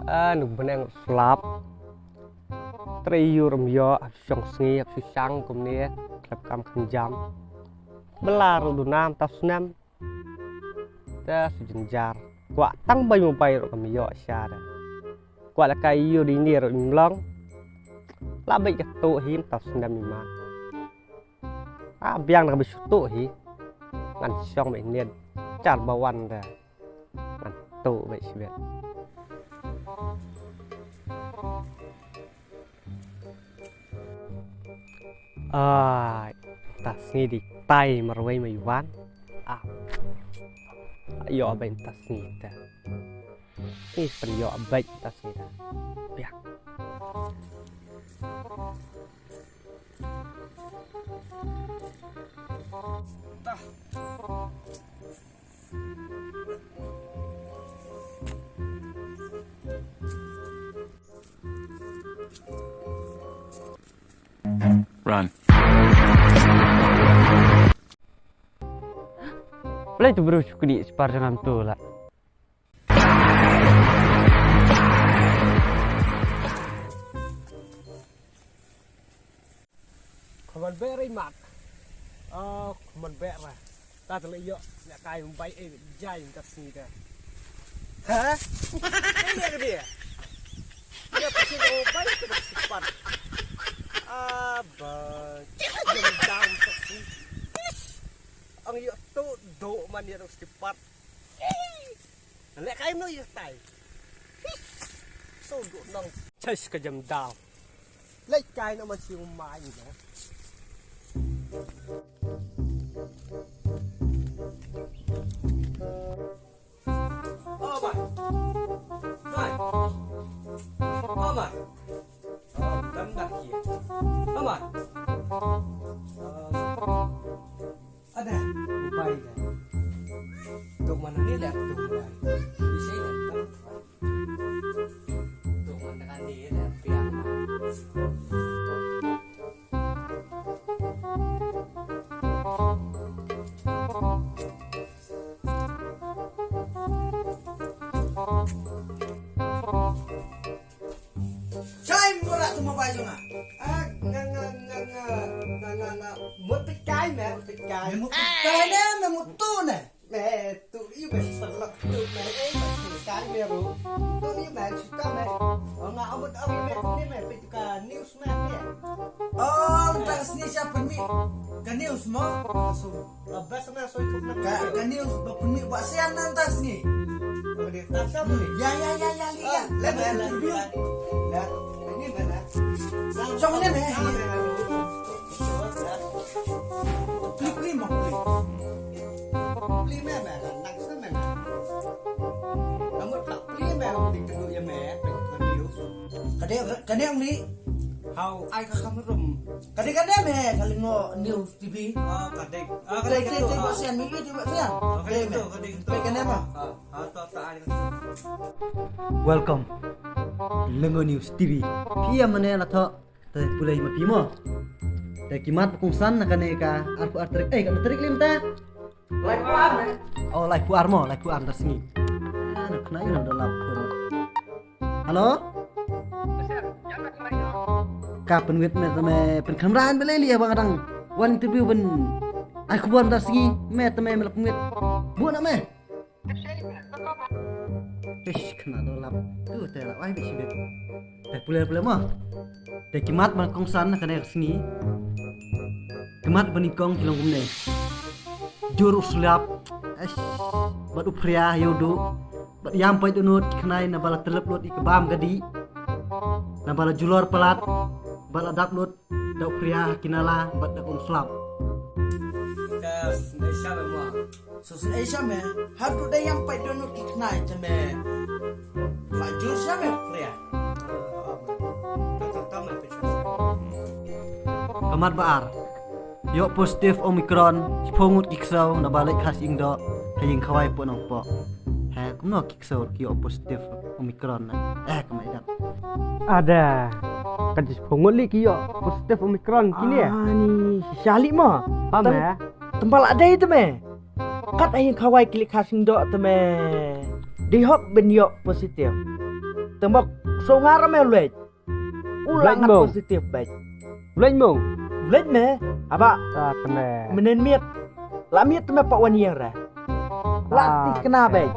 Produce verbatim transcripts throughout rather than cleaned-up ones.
Ah, nuk bneng slap. Trei ïu rum ïoh, hap shong sngi, hap shu shang kumne, khlem kam khlem jam. Bla ruh duna mynta u snem. Te shu jynjar. Kwah tang bai mobile ruh kam ïoh sha te. Kwah la kai ïu dini ruh im long. La beit ka tuh hi mynta u snem i man. Ah, biang na ka beit shu tuh hi. Ngan shong beit net. Jar ba wan te. Ngan tuh beit shibit. Ai, ta sngi dei tai marwei ma i wan. Ah. Ïoh beit ta sngi te. Sngi pynïoh beit ta sngi te. Biang. Run. Play tu bro, shu kini spar jangan tu lah. Khuman beh ra i mat. Oh, khuman beh ra. Ta te leh ïoh, leh kai mbai eh, jai ka sngi te. Ha? Ei, ïa ka dia. Ïa phi shu bai ka sipat. Ah, ba. Jam jam ka sngi. Ish. Ang ïoh tu do man ïa dong sipat. Leh kai no ïa tai. So do nong. Chais ka jam dal. Leh kai no man si umai na. Oh, mai. Mai. Oh, mai. Oh, dam dak ye. Oh, mai. Oh. Ada, rupai da. Tuk mana ni dah, tuk mana. Bisa ya, tuk mana kan ni dah, piang. Chai mura tu mobile jong nga. Ah, nga, nga, nga, nga, nga, nga, nga. Mut pit kai me, mut pit kai. Me mut pit kai ne, me mut tu ne. Me tu yu me salak tu me, eh, mut pit kai me ru. Tu yu me chuta me. Oh, nga amut awi me ni me pit ka news me ni. Oh, tas ni siapa ni? Ka news mo? Ka, ka news ba pynmih ba sian nang tas ngi. Ya, ya, ya, ya, li, ya. Leh interview. Jong ne me. Pli, pli, ma pli. Pli me, me. Nang sa me. Namu tak pli me, pli kedua ya me. Pli kedua. Ka dei, ka dei ong ni. Hau, ai ka kam rum. Ka dei ka dei me, ka Lyngngoh News T V. Ah, ka dei. Ah, ka dei ka dei. Ka dei ba sian mi, ka dei ba sian. Ah, ka dei tu, ka dei tu. Ka dei ka dei ma. Ah, ah, to, to, ai ka tu. Welcome. Lyngngoh News T V. Phi ïa mane la thoh. Te pule ma phi mo. Te ki mat ba kongsan na kane ka arphew ar tarik. Eh, kane tarik lim te. Laiphew ar ne? Oh, laiphew ar mo, laiphew ar ynda sngi. Ah, na khna ïa u da lap. Hello? Ka pynwit me, me pynkhamran ba lei lei ba nga dang wan interview ban ai khubor ynda sngi, me te me, me la pynwit. Bun na me. Ish, khna da lap. Tu te la wai bit shibit. Te pule pule mo. Te ki mat ba kongsan na kane ka sngi. Ki mat ba nyngkong ki long kumne. Jur u slap. Ish. Bad u phria ïa u duh. Bad ïam pait dohnud ki khnai naba la tyllep lut ïa ka bam ka dih. Naba la julor palat. Bad la dap lut da u phria ha ki nala bad da u slap. Te sngewsih mo. Sngewsih me, haduh da ïam pait dohnud ki khnai te me. La jur sha me pria. Ka mat ba ar. Ïoh positive Omicron, shiphew ngut ki ksew naba leit khas ïing doh ha ïing khawai Pohnongpoh. He kumno ki ksew ki ïoh positive Omicron na. Eh, ka mai dap. Ada. Ka jingshiphew ngut lei ki ïoh positive Omicron kine. Ah, ni shisha lei mo. Ha me. Tang ba la dei te me. Kat ha ïing khawai ki leit khas ïing doh te me. Dei hok ban ïoh positive. Tang ba shu ngar me leit. U la ngat positive bek. Leit mong. Leit me. Aba. Mynnin miet. La miet me pa wan ïeng re. La ti kena bek.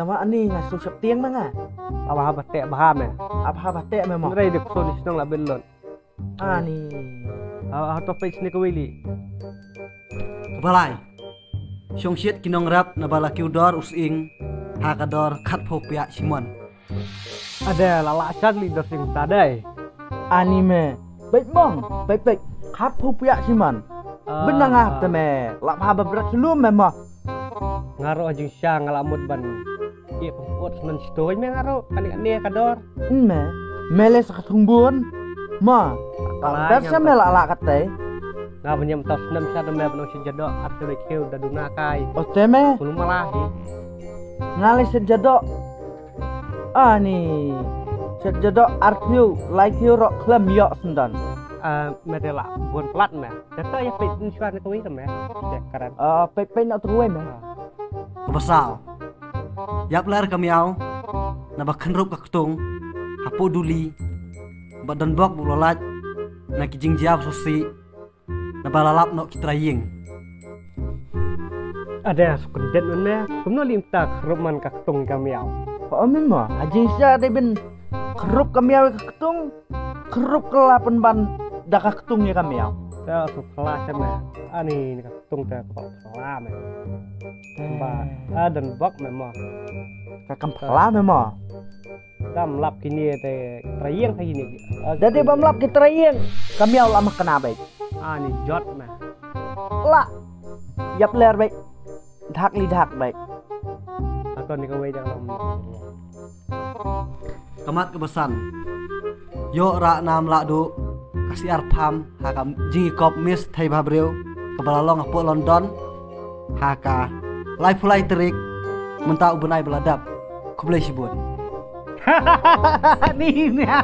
Tama ani nga shu shap tieng me nga. Aba haba te ba me. Aba haba te me mo. Nrei de ko ni shnong la ben lon. Ani. Ha to pek sne ko wili. Balai. Shong shit ki nongrep na bala kiu dor u sing ha ka dor khat pho pia simon. Ade la la chat li dor sing ta dai. Ani me. Bek mong, bek bek. Khat pho pia simon. Benang ah te me. La pha ba brat lum me mo. Nga ro jing sha nga la mut ban. Ïa pengkut snem sitoi me nga ro kane kane ka dor. Me. Me le sa ka thung bun. Ma. Ka sa me la la katai. Nga ban ïam tau snem sha da me ban ong sha jadok ar te le khiew da duna kai. O te me. Kulu mala hi. Nga le sha jadok. Ani. Sha jadok ar khiew lai khiew ro khlem ïoh sendon. Me te la bun plat me. Kata ïa peit ni shuwa ni kawei me. Ïa karan. Peit peit na tu kawei me. Ka ba saw. Ïap ler ka miaw. Na ba khenrup ka ktung. Hapoh duli. Ba don bok bu lolaj. Na ki jingjia ba sosi. Na ba lalap noh ki trai ïing. Ada sukun den un me. Kumno lim ta khenrup man ka ktung ka miaw. Ho me mo. Haji sha de bin khenrup ka miaw ka ktung. Krup kala pynban da ka ktung ïa ka miaw. Te su kala sha me. Ani ni ka ktung te ka kala me. Ba a dan bok me mo. Ka kam kala me mo. Dam lap kini te trayeng ka ini. Da de bam lap ki trayeng. Ka miaw la ma kena bai. Ani jot me. La. Yap ler bai. Dhak li dhak bai. Ato ni ka wei jang lam. Ka mat ka ba san. Ïoh ra nam la du ka siar pham ha ka jingïakop Miss Thei Bhabriew ka ba la long hapoh London ha ka laiphew lai tarik mynta u bnai ba la dap. Khublei shibun. Ni nia.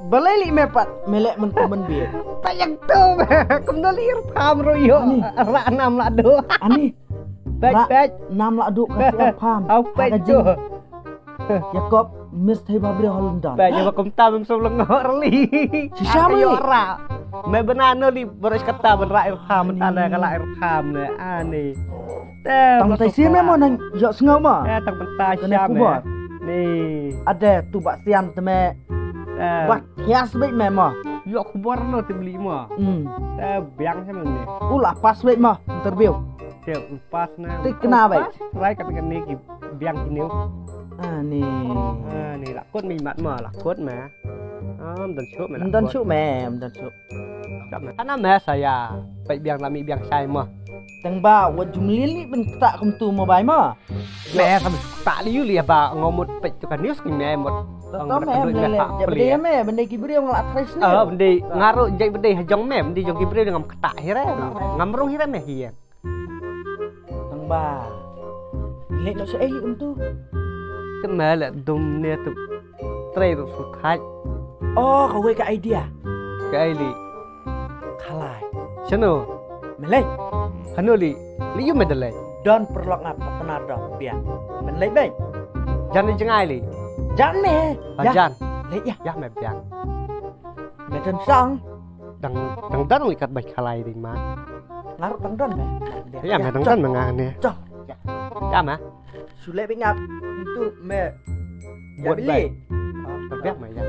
Balei li me pat me leh mynta mynbiej. Pat ïa tu me. Kumno li ir pham ruh ïoh. Ra nam la du. Ani. Peit peit. Nam la du ka siar pham. Au peit tu. Ïakop Miss Thei Bhabriew ha London. Peit ïa ba kumta mem sum lengor li. Shisha me ïoh ra. Me bna no li baris kata ban ra ir pham ta le ka la ir pham ne ani. Tang tai sien me mo nang ïoh sngew mo. Tang bynta shisha me. Ni. Ade tu ba sian te me. Ba hias beit me mo. Ïoh khubor no te beli mo. Te biang sha me ni. U la pas beit mo interview. Te pas na. Te kena beit. Rai kat kane ki biang kini. Ani. Ani la kut me mat mo la kut me. Am dan shu me la. Dan shu me, dan shu. Ana me saya peit biang la mi biang sai mo. Tang ba wat jumlin li ben kta kum tu mo bai mo. Me sam kta li yu li ba ngomut peit tu kan news ni me mot. Tato me le le. Jabde me bende ki briew ngla tres ni. Ah bende ngaro jai bende hajong me bende jong ki briew ngam kta hire. Ngam rung hire me hi. Tang ba. Lek no sha ei um tu. Te me le dum ne tu. Trei tu su khaj. Oh, ka wei ka idea. Ka ei li. Khalai. Shano. Me lek. Hano li. Li yu me de lek. Don perlok nga partner don biang. Men lek bek. Jan ni jengai li. Jan me. Jan. Lek ya. Ya me biang. Me don sang. Dang dang don li kat bai khalai ding ma. Ngaruk dang don me. Ya me dang don me nga ne. Jom. Ya me. Sule bingap untuk me. Buat beli. Terbiak me ya.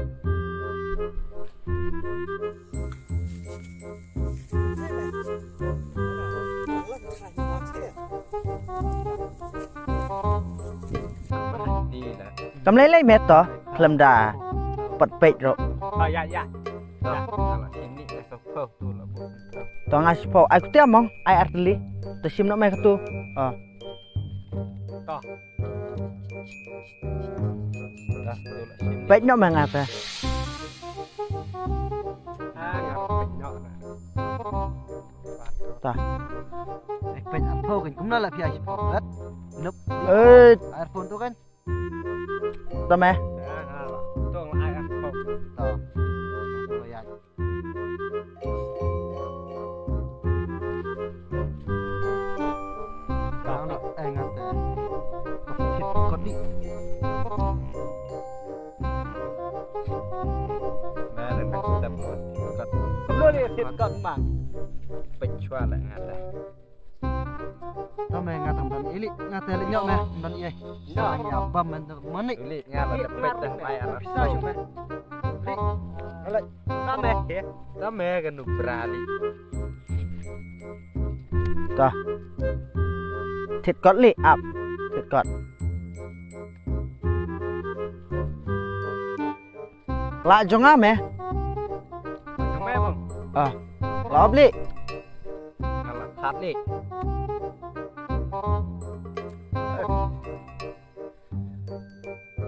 Kam lei lei me to khlem da. Pat peit ro. Ah ya ya. To nga sipau ai kutia mong ai arteli. To sim no me katu. Oh. To. Peit no me nga pe. Ah nga peit no. Ta. Ai peit arpho kan kumna la phi ai sipau. Nup. Eh. Arpho tu kan. Tama. Makan ma. Pechwa la ngata. Tame nga tang ban ili, nga te li nyok me ban ye. Sa ya bam man mani. Ili nga la depet dah mai arah. Sa shu me. Li. Alai. Tame. Tame kan ubrali. Ta. Thit kot li ap. Thit kot. La jong nga me. Jong me bang. Ah. La op li. Nga la khat li.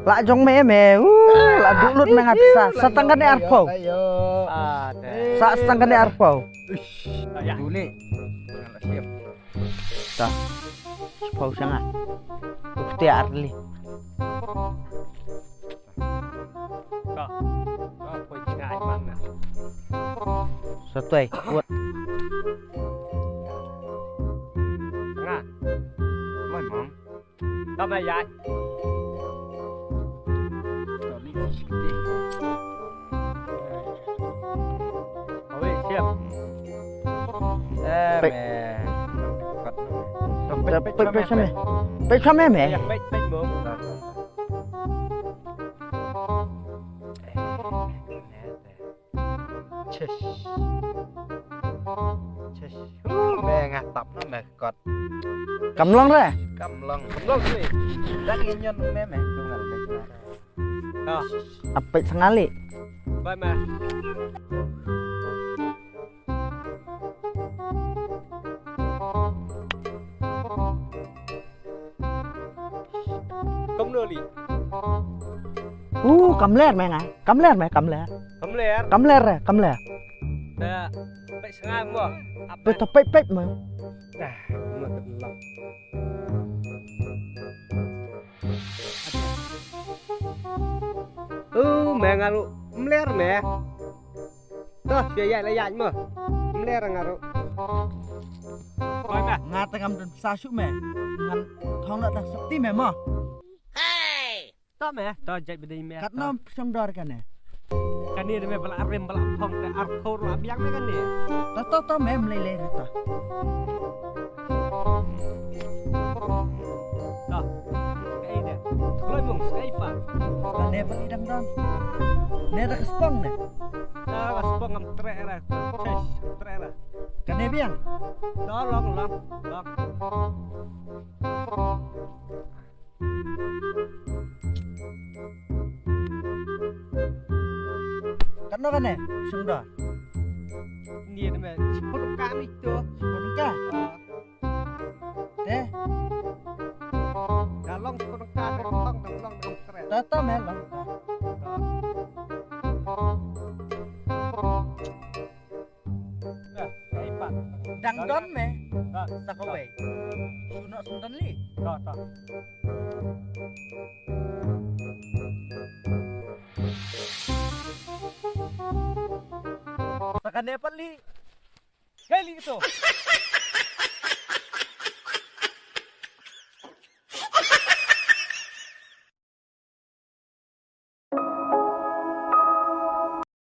La jong me me. Uh, la duh lut me nga pisa. Sa tang kane arphew. Sa tang kane arphew. Duh li. Nga la siap. Ta. Pau sanga. Ukti arli. Ka. Ka poi chingai man na. Satoi, kuat. Nga. Loi mong. Ka ma yai. Awi, siap. Eh, Pek. Me. Pek, pek, pek, pek, me. Pek, pek, me. Ya, pek, pek, mo. Chis. Chis. Uh, me nga tap na me kot. Kam long re? Kam long. Kam long sih. Dan ngi nyon me me. Dungal me. Ah. Apit sangali. Bye me. Kam no li. Uh, kam ler me nga. Kam ler me, kam ler. Kam ler. Kam ler re, kam ler. Da pek sangai mo. Pek to pek pek mo. Dah, mo kedlak. Uh, me nga ruh mler me. Toh, phi ïaid la ïaid mo. Mler nga ruh. Koi me. Nga te ngam don pisa shuh me. Ngan thong noh tang sopti me mo. Toh me, toh jait bdei me. Katno shong dor kane? Kane de me ba la rim ba la phong te arphew ruh la biang me kane. Toh, toh, toh me, mlei lei re toh. Toh. Kaei de? Kloi mung, kaei pat? Kane pat i dang don. Ne da ka spong ne? Da ka spong ngam treh ra. Chais, treh ra. Kane biang? Toh, long, long, long. Katno kane? Shong dor. Ni de me, shiphew tyngka ni to. Shiphew tyngka? Ah. Te? Da long shiphew tyngka, da long, da long, da long seret. Ta, ta me long. Ta. Dang don me. Sa kawei. Shu noh shu don li. Sa kane pat li. Kai li to.